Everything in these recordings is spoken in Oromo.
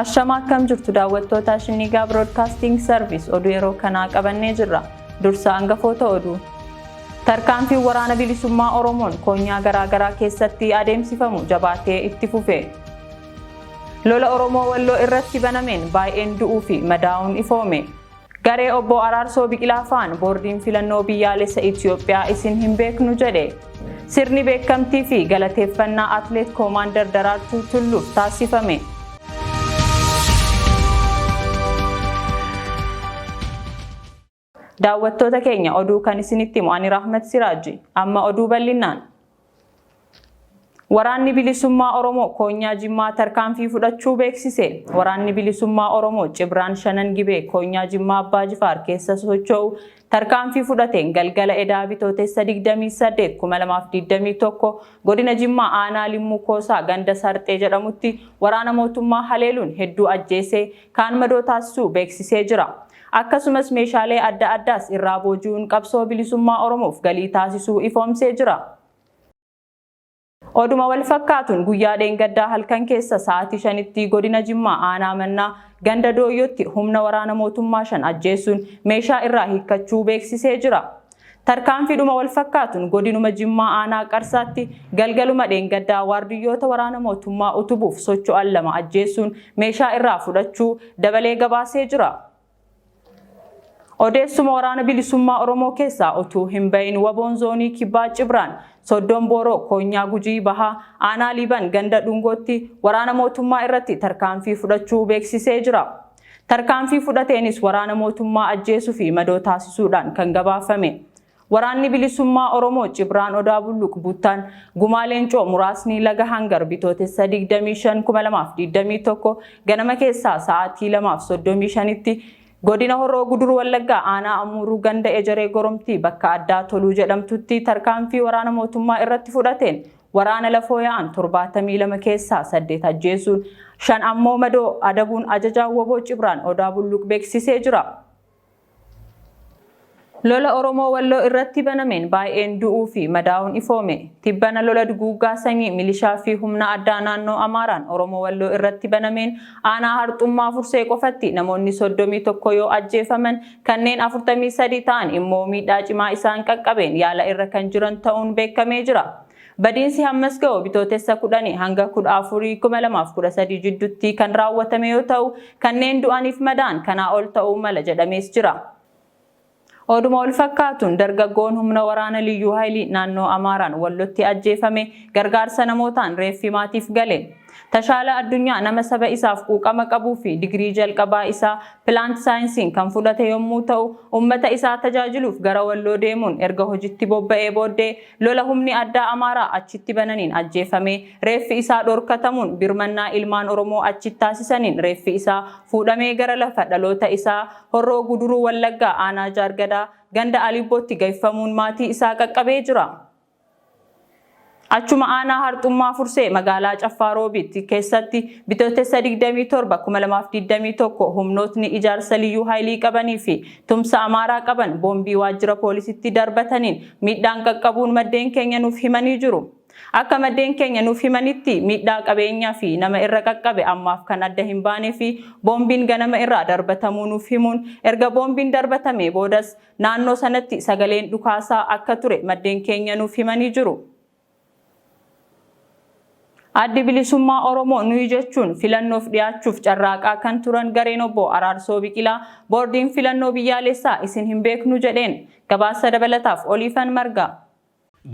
Ashama akkam jirtu daawwattoota Shinnigaa Broadcasting Service oduu yeroo kanaa qabannee jirra. Dursa hangafoota oduu. Tarkaanfiin waraana bilisummaa Oromoon koonyaa garaa garaa keessatti adeemsifamu jabaatee itti fufe. Lola Oromoo Walloo irratti banameen baay'een du'uu fi madaa'uun ifoome. Garee obbo Araarsoo Biqilaa faan boordiin filannoo biyyaalessa Itiyoophiyaa isin hin beeknu jedhe. Sirni beekamtii fi galateeffannaa Atleet Koomaandar Daraartuu Tulluuf taasifame. Daawwattoota keenya oduu kan isinitti himu ani Rahmat Siraaji. Amma oduu bal'inaan. Waraanni Bilisummaa Oromoo Koonyaa Jimmaa tarkaanfii fudhachuu beeksise. Waraanni Bilisummaa Oromoo Cibraan Shanan Gibee Koonyaa Jimmaa Abbaa Jifaar keessa socho'u tarkaanfii fudhateen galgala edaa Bitootessa 28, 2021 Godina Jimmaa Aanaa Limmuu Koosaa ganda Sarxee jedhamutti waraana mootummaa haleeluun hedduu ajjeesee kaan madoo taasisuu beeksisee jira. Akkasumas meeshaalee adda addaas irraa booji'uun qabsoo bilisummaa Oromoof galii taasisuu ifoomsee jira. Oduma wal fakkaatuun guyyaa dheengaddaa halkan keessa sa'aatii 5tti godina Jimmaa aanaa Mannaa ganda Dooyyootti humna waraana mootummaa 5 ajjeessuun meeshaa irraa hiikkachuu beeksisee jira. Tarkaanfiidhuma wal fakkaatuun godinuma Jimmaa aanaa Qarsaatti galgaluma dheengaddaa waardiyyoota waraana mootummaa utubuuf socho'an 2 ajjeessuun meeshaa irraa fudhachuu dabalee gabaasee jira. Odeessuma Waraana Bilisummaa Oromoo keessaa utuu hin bahin Waboon Zoonii Kibbaa Cibraan Soddom Booroo Koonyaa Gujii Bahaa Aanaa Liiban Ganda Dhungootti waraana mootummaa irratti tarkaanfii fudhachuu beeksisee jira. Tarkaanfii fudhateenis waraana mootummaa ajjeesuu fi madoo taasisuudhaan kan gabaafame. Waraanni Bilisummaa Oromoo Cibraan Odaa Bulluq Buttaan Gumaa Leencoo muraasni Laga Hangar Bitootessa 25, 2021 ganama keessaa sa'aatii 2:35tti Godina Horroo Guduruu Wallaggaa Aanaa Amuuruu Ganda Ejeree Goromtii bakka addaa Toluu jedhamtutti tarkaanfii waraana mootummaa irratti fudhateen waraana lafoo yaa'an 72 keessaa 8 ajjeesuun 5 ammoo madoo adabuun ajajaan wbo Cibraan Odaa Bulluq beeksisee jira. Lola Oromoo Walloo irratti banameen baay'een du'uu fi madaa'uun ifoome. Tibbana lola duguuggaa sanyii milishaa fi humna addaa naannoo Amaaraan Oromoo Walloo irratti banameen aanaa Harxummaa Fursee qofatti namoonni 31 yoo ajjeefaman kanneen 43 ta'an immoo miidhaa cimaa isaan qaqqabeen yaala irra kan jiran ta'uun beekamee jira. Badiinsi hammas ga'u Bitootessa 10 hanga 14, 2013 jiddutti kan raawwatame yoo ta'u, kanneen du'aniif madaa'an kanaa ol ta'uu mala jedhamees jira. Oduma walfakkaatuun dargaggoon humna waraana Liyyuu Hayilii naannoo Amaaraan Wallotti ajjeefame gargaarsa namootaan reeffi maatiif gale. Tashaala Addunyaa nama saba isaaf quuqama qabuu fi digirii jalqabaa isaa Pilaant Saayinsiin kan fudhate yommuu ta'u, ummata isaa tajaajiluuf gara Walloo deemuun erga hojitti bobba'ee booddee lola humni addaa Amaaraa achitti bananiin ajjeefamee reeffi isaa dhorkatamuun birmannaa ilmaan Oromoo achitti taasisaniin reeffi isaa fuudhamee gara lafa dhaloota isaa Horroo Guduruu Wallaggaa Aanaa Jaargadaa ganda Alibbootti gayfamuun maatii isaa qaqqabee jira. Achuma aanaa Harxummaa Fursee magaalaa Caffaa Roobiitti keessatti Bitootessa 27, 2021 humnootni ijaarsa Liyyuu Haayilii qabanii fi tumsa Amaaraa qaban boombii waajjira poolisitti darbataniin miidhaan qaqqabuun maddeen keenya nuuf himanii jiru. Akka maddeen keenya nuuf himanitti miidhaa qabeenyaa fi nama irra qaqqabe ammaaf kan adda hin baane fi boombiin ganama irraa darbatamuu nuuf himuun erga boombiin darbatamee boodas Naannoo sanatti sagaleen dhukaasaa akka ture maddeen keenya nuuf himanii jiru. Addi Bilisummaa Oromoo nuyi jechuun filannoof dhiyaachuuf carraaqaa kan turan gareen Obbo Araarsoo Biqilaa Boordiin Filannoo Biyyaalessaa isin hin beeknu jedheen. Gabaasa dabalataaf Oliifan Margaa.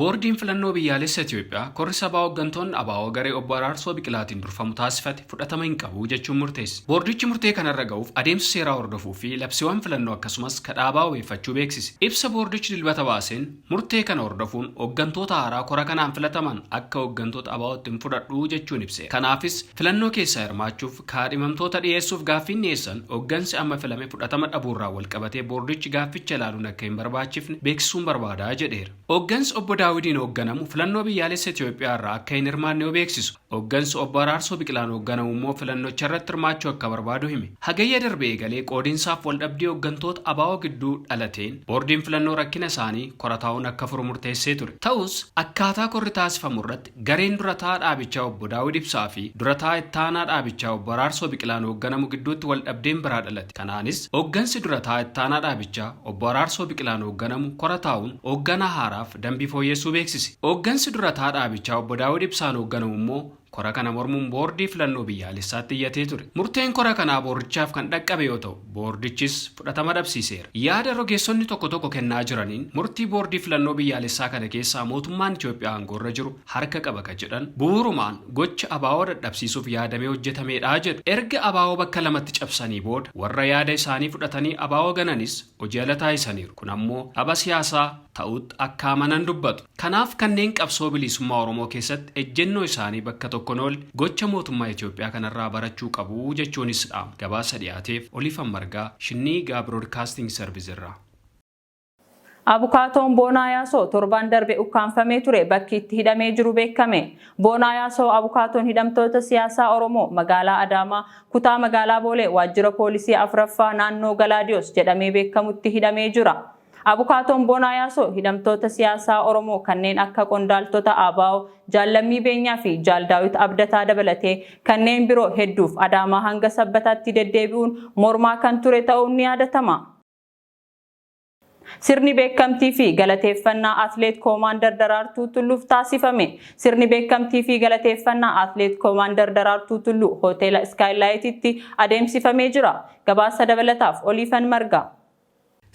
Boordiin Filannoo Biyyaalessa Itoophiyaa korri sabaa hoggantoonni ABO garee Obbo Araarsoo Biqilaatiin durfamu taasifate fudhatama hin qabu jechuun murteesse. Boordichi murtee kanarra ga'uuf adeemsa seeraa hordofuu fi labsiiwwan filannoo akkasumas ka dhaabaa wabeeffachuu beeksise. Ibsa boordichi Dilbata baaseen, murtee kana hordofuun hoggantoota haaraa kora kanaan filataman akka hoggantoota ABOtti hin fudhadhu jechuun ibseera. Kanaafis filannoo keessaa hirmaachuuf kaadhimamtoota dhiyeessuuf gaaffiin dhiyeessan hoggansi amma filame fudhatama dhabuurraan walqabatee boordichi gaafficha ilaaluun akka hin barbaachifne beeksisuun barbaada jedheera. Hoggansi Obbo Daawidiin hoogganamu filannoo biyyaalessa Itoophiyaa irraa akka hin hirmaanne yoo beeksisu, hooggansi obbo Araarsoo Biqilaan hoogganamu immoo filannocha irratti hirmaachuu akka barbaadu hime. Hagayya darbe eegalee qoodinsaaf waldhabdee hooggantoota ABO gidduu dhalateen boordiin filannoo rakkina isaanii kora taa'uun akka furu murteessee ture. Ta'us akkaataa korri taasifamu irratti gareen durataa dhaabichaa obbo Daawid Ibsaa fi durataa ittaanaa dhaabichaa obbo Araarsoo Biqilaan hoogganamu gidduutti waldhabdeen biraa dhalate. Kanaanis hooggansi durataa ittaanaa dhaabichaa obbo Araarsoo Biqilaan hoogganamu kora taa'uun hoogganaa haaraaf dambii fooyyessuu beeksise. Hooggansi durataa dhaabichaa obbo Daawid Ibsaan hoogganamu immoo kora kana mormuun boordii filannoo biyyaalessaatti iyyatee ture. Murteen kora kanaa boordichaaf kan dhaqqabe yoo ta'u, boordichis fudhatama dhabsiiseera. Yaada rogeessonni tokko tokko kennaa jiraniin murtii boordii filannoo biyyaalessaa kana keessaa mootummaan Itoophiyaa aangoorra jiru harka qaba ka jedhan bu'uurumaan gocha ABO dadhabsiisuuf yaadamee hojjetameedha jedhu. Erga ABO bakka lamatti cabsanii booda warra yaada isaanii fudhatanii ABO gananis hojii ala taasisaniiru. Kun ammoo dhaba siyaasaa ta'utti akka amanan dubbatu. Kanaaf kanneen qabsoo bilisummaa Oromoo keessatti ejjennoo isaanii bakka tokkoon ol gocha mootummaa Itoophiyaa kanarraa barachuu qabu jechuunis dhaama. Gabaasa dhiyaateef Oliifan Margaa, Shinniigaa Broadcasting Service irraa. Abukaatoon Boonaa Yaasoo torban darbe ukkaanfamee ture bakki itti hidhamee jiru beekame. Boonaa Yaasoo abukaatoon hidhamtoota siyaasaa Oromoo magaalaa Adaamaa kutaa magaalaa Boolee waajjira poolisii afuraffaa naannoo Galaadiyoos jedhamee beekamutti hidhamee jira. Abukaatoon Boonaa Yaasoo hidhamtoota siyaasaa Oromoo kanneen akka qondaaltota ABO, Jaallammii Beenyaa fi Jaal Daawit Abdataa dabalatee kanneen biroo hedduuf Adaamaa hanga Sabbataatti deddeebi'uun mormaa kan ture ta'uun ni yaadatama. Sirni beekamtii fi galateeffannaa Atleet Koomaandar Daraartuu Tulluuf taasifame. Sirni beekamtii fi galateeffannaa Atleet Koomaandar Daraartuu Tulluu hoteela Iskaayilaayititti adeemsifamee jira. Gabaasa dabalataaf Oliifan Margaa.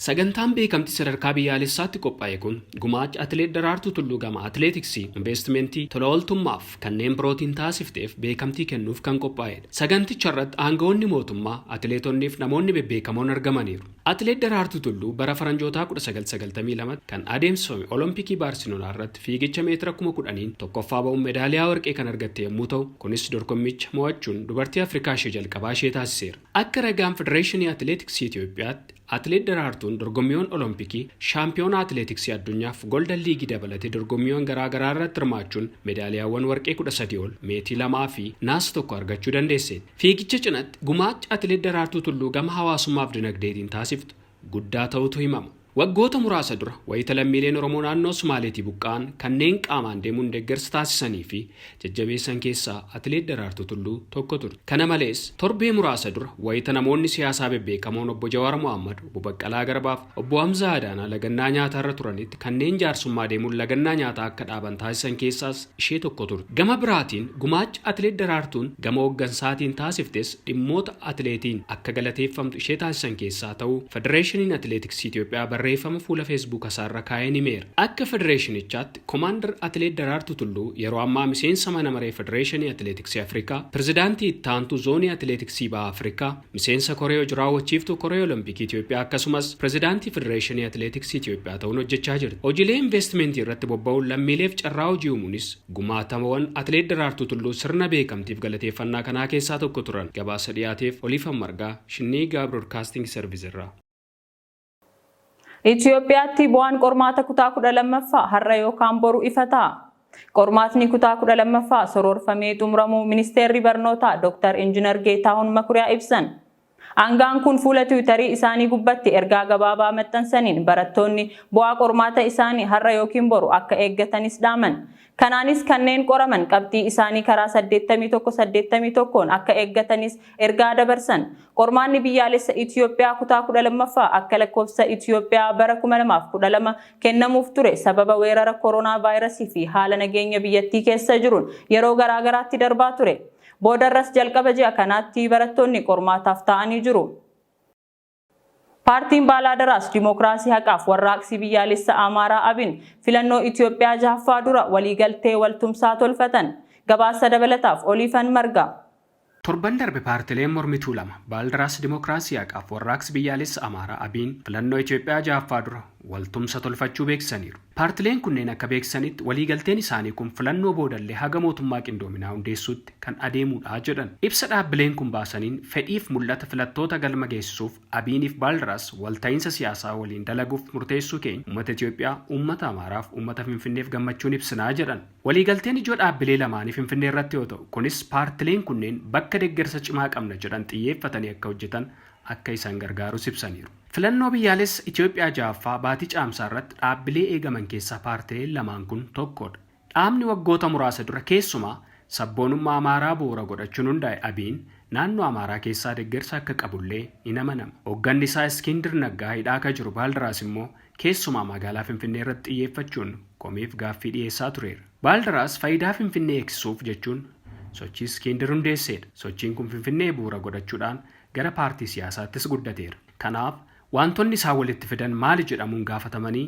Sagantaan beekamtii sadarkaa biyyaalessaatti qophaa'e kun gumaacha Atileet Daraartuu Tulluu gama atileetiksii, investimentii, tola ooltummaaf kanneen birootiin taasifteef beekamtii kennuuf kan qophaa'edha. Saganticha irratti aangawoonni mootummaa, atileetonnii fi namoonni bebbeekamoon argamaniiru. Atileet Daraartuu Tulluu bara faranjootaa 1992 kan adeemsifame Olompikii Baarseloonaa irratti fiigicha meetira 10,000 tokkoffaa ba'uun meedaaliyaa warqee kan argatte yommuu ta'u, kunis dorgommicha mo'achuun dubartii Afrikaa ishee jalqabaa ishee taasiseera. Akka ragaan Federeeshinii Atileetiksii Itoophiyaatti Atileet Daraartuun dorgommiiwwan Olompikii, shaampiyoona atileetiksii addunyaaf Golden Liigii dabalatee dorgommiiwwan garaa garaa irratti hirmaachuun meedaaliyaawwan warqee 13 ol, meetii 2 fi naasa 1 argachuu dandeesseetti. Fiigicha cinatti gumaacha Atileet Daraartuu Tulluu gama hawaasummaaf dinagdeetiin taasiftu guddaa ta'utu himama. Waggoota muraasa dura wayita lammiileen Oromoo naannoo Sumaaleetii buqqa'an kanneen qaamaan deemuun deeggarsa taasisanii fi jajjabeessan keessaa Atileet Daraartuu Tulluu tokko turte. Kana malees torbee muraasa dura wayita namoonni siyaasaa bebbeekamoon obbo Jawaar Mohammad, obbo Baqqalaa Garbaaf obbo Hamzaa Adaanaa lagannaa nyaataa irra turanitti kanneen jaarsummaa deemuun lagannaa nyaataa akka dhaaban taasisan keessaas ishee tokko turte. Gama biraatiin gumaacha Atileet Daraartuun gama hooggansaatiin taasiftes dhimmoota atileetiin akka galateeffamtu ishee taasisan keessaa ta'uu Federeeshiniin Atileetiksii Itoophiyaa barreeffama fuula Feesbuuk isaarra kaa'een himeera. Akka federeeshinichaatti Koomaandar Atileet Daraartuu Tulluu yeroo ammaa miseensa mana maree Federeeshinii Atileetiksii Afrikaa, Pirezidaantii ittaantuu Zoonii Atileetiksii Baha Afrikaa, miseensa Koree hojii raawwachiiftuu Koree Olompikii Itoophiyaa akkasumas Pirezidaantii Federeeshinii Atileetiksii Itoophiyaa ta'uun hojjechaa jirti. Hojiilee investimentii irratti bobba'uun lammiileef carraa hojii uumuunis gumaatamawwan Atileet Daraartuu Tulluu sirna beekamtiif galateeffannaa kanaa keessaa tokko turan. Gabaasa dhiyaateef Oliifan Margaa, Shinniigaa Broadcasting Service irraa. Itoophiyaatti bu'aan qormaata kutaa 12ffaa har'a yookaan boru ifa ta'a. Qormaatni kutaa 12ffaa soroorfamee xumuramuu Ministeerri Barnootaa Dr. Injinar Geetahuun Makuriyaa ibsan. Aangaan kun fuula Tiwiitarii isaanii gubbatti ergaa gabaabaa maxxansaniin barattoonni bu'aa qormaata isaanii har'a yookiin boru akka eeggatanis dhaaman. Kanaanis kanneen qoraman qabxii isaanii karaa 81 81 akka eeggatanis ergaa dabarsan. Qormaanni biyyaalessa Itoophiyaa kutaa 12ffaa akka lakkoofsa Itoophiyaa bara 2012 kennamuuf ture sababa weerara koronaa vaayirasii fi haala nageenya biyyattii keessa jiruun yeroo garaagaraatti darbaa ture. Boodarras jalqaba ji'a kanaatti barattoonni qormaataaf ta'anii jiru. Paartiin Baalaadaraas Dimookiraasii Haqaaf Warraaqsii Biyyaalessa Amaaraa Abin filannoo Itoophiyaa jahaffaa dura waliigaltee waltumsaa tolfatan. Gabaasa dabalataaf Oliifan Marga. Torban darbe paartileen mormituu lama Baaldaraas Dimookiraasii Haqaaf Warraaqsi Biyyaalessa Amaaraa Abiin filannoo Itoophiyaa jahaffaa dura Waltumsa tolfachuu beeksisaniiru. Paartileen kunneen akka beeksisanitti waliigalteen isaanii kun filannoo boodallee haga mootummaa qindoominaa hundeessuutti kan adeemudha jedhan. Ibsa dhaabbileen kun baasaniin fedhiif mul'ata filattoota galma geessisuuf Abiiniif Baaldaraas walta'iinsa siyaasaa waliin dalaguuf murteessuu keenya uummata Itoophiyaa, uummata Amaaraaf, uummata Finfinneef gammachuun ibsinaa jedhan. Waliigalteen ijoo dhaabbilee lamaanii Finfinnee irratti yoo ta'u, kunis paartileen kunneen bakka deeggarsa cimaa qabna jedhan xiyyeeffatanii akka hojjetan akka isaan gargaarus ibsaniiru. Filannoo biyyaalessa Itoophiyaa ja'affaa baatii caamsaa irratti dhaabbilee eegaman keessaa paartileen lamaan kun tokkodha. Dhaabni waggoota muraasa dura keessumaa sabboonummaa Amaaraa bu'uura godhachuun hundaa'e Abiin naannoo Amaaraa keessaa deeggarsa akka qabullee ni amanama. Hoogganni isaa Iskindir Naggaa hidhaa akka jiru Baaldaraas immoo keessumaa magaalaa Finfinnee irratti xiyyeeffachuun komiif gaaffii dhiyeessaa tureera. Baaldaraas faayidaa Finfinnee eegsisuuf jechuun sochii Iskindir hundeesseedha. Sochiin kun Finfinnee bu'uura godhachuudhaan gara paartii siyaasaattis guddateera. Kanaaf wantoonni isaan walitti fidan maali jedhamuun gaafatamanii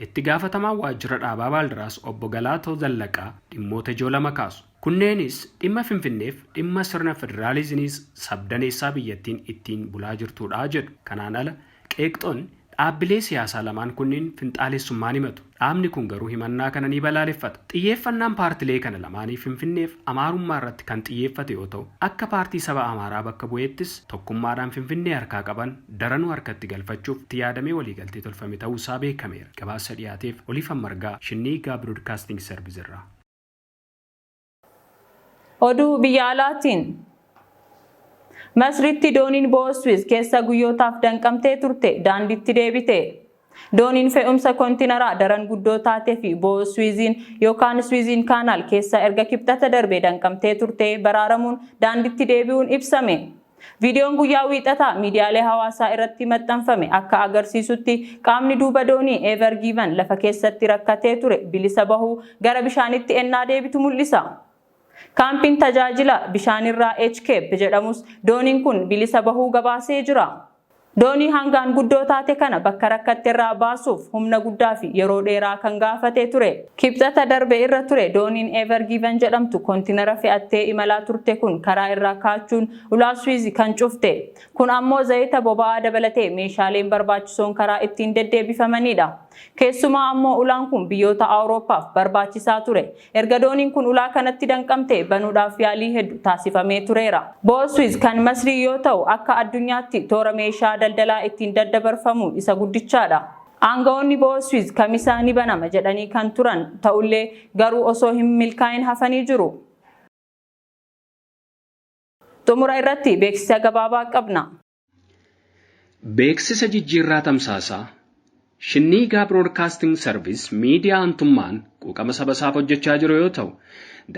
itti gaafatamaa waajjira dhaabaa Baaldaraas obbo Galaatoo Zallaqaa dhimmoota ijoo lama kaasu. Kunneenis dhimma Finfinneef dhimma sirna federaalizimii sabdaneessaa biyyattiin ittiin bulaa jirtudha jedhu. Kanaan ala qeeqxoonni dhaabbilee siyaasaa lamaan kunneen finxaalessummaan himatu. Dhaabni kun garuu himannaa kana ni balaaleffata. Xiyyeeffannaan paartilee kana lamaanii Finfinneef Amaarummaa irratti kan xiyyeeffate yoo ta'u, akka paartii saba Amaaraa bakka bu'eettis tokkummaadhaan Finfinnee harkaa qaban daranuu harkatti galfachuuf itti yaadamee waliigaltee tolfame ta'uusaa beekameera. Gabaasa dhiyaateef Oliifan Margaa, Shinniigaa Broadcasting Service irraa. Oduu biyya alaatiin Masritti dooniin bo'oo Suwiz keessa guyyootaaf danqamtee turte daandiitti deebite. Dooniin fe'umsa kontinaraa daran guddoo taatee fi bo'oo Suwiziin yookaan Suwiziin Canal keessa erga kibxata darbee danqamtee turte baraaramuun daandiitti deebi'uun ibsame. Viidiyoon guyyaa wiixataa miidiyaalee hawaasaa irratti maxxanfame akka agarsiisutti qaamni duuba doonii Ever Given lafa keessatti rakkatee ture bilisa bahuu gara bishaanitti ennaa deebitu mul'isa. Kaampaniin tajaajila bishaanirraa HCAP jedhamus dooniin kun bilisa bahuu gabaasee jira. Doonii hangaan guddoo taate kana bakka rakkatte irraa baasuuf humna guddaa fi yeroo dheeraa kan gaafatee ture. Kibxata darbe irra ture dooniin Ever Given jedhamtu kontinara fe'attee imalaa turte kun karaa irraa kaachuun ulaa Suwiizi kan cufte. Kun ammoo zayita boba'aa dabalatee meeshaaleen barbaachisoon karaa ittiin deddeebifamanidha. Keessumaa ammoo ulaan kun biyyoota Awurooppaaf barbaachisaa ture. Erga dooniin kun ulaa kanatti danqamte banuudhaaf yaalii hedduu taasifamee tureera. Bo'oo Suwiz kan Masrii yoo ta'u akka addunyaatti toora meeshaa daldalaa ittiin daddabarfamu isa guddichaadha. Aangawoonni bo'oo Suwiz kamisa ni banama jedhanii kan turan ta'ullee garuu osoo hin milkaa'in hafanii jiru. Xumura irratti beeksisa gabaabaa qabna. Beeksisa jijjiirraa tamsaasaa Shinniigaa Broadcasting Service miidiyaa aantummaan quuqama saba isaaf hojjechaa jiru yoo ta'u,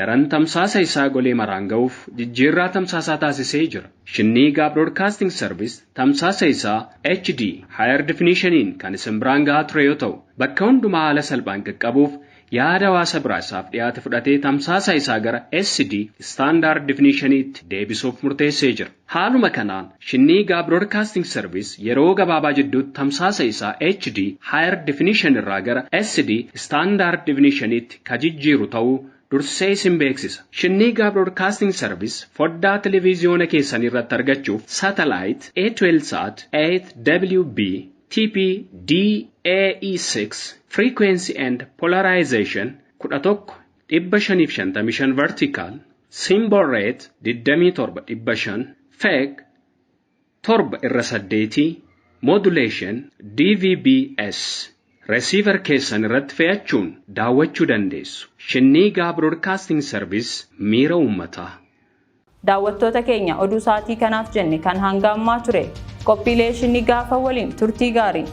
daran tamsaasa isaa golee maraan ga'uuf jijjiirraa tamsaasaa taasisee jira. Shinniigaa Broadcasting Service tamsaasa isaa HD Higher Definitioniin kan isin biraan gahaa ture yoo ta'u, bakka hundumaa haala salphaan qaqqabuuf yaada hawaasa biraa isaaf dhiyaate fudhatee tamsaasa isaa gara SD Standard Definitioniitti deebisuuf murteessee jira. Haaluma kanaan Shinniigaa Broadcasting Service yeroo gabaabaa jidduutti tamsaasa isaa HD Higher Definition irraa gara SD Standard Definitioniitti ka jijjiiru ta'uu dursee isin beeksisa. Shinniigaa Broadcasting Service foddaa televiziyoona keessanii irratti argachuuf Satellite A12 8WB TP DAE6 Frequency and Polarization 11 555 Vertical Symbol Rate 27 500 FEC 7/8 Modulation DVBS Receiver keessan irratti fe'achuun daawwachuu dandeessu. Shinniigaa Broadcasting Service, miira uummataa. Daawwattoota keenya, oduu sa'aatii kanaaf jenne kan hanga ammaa ture. Qophiilee Shinnigaa waliin turtii gaarii.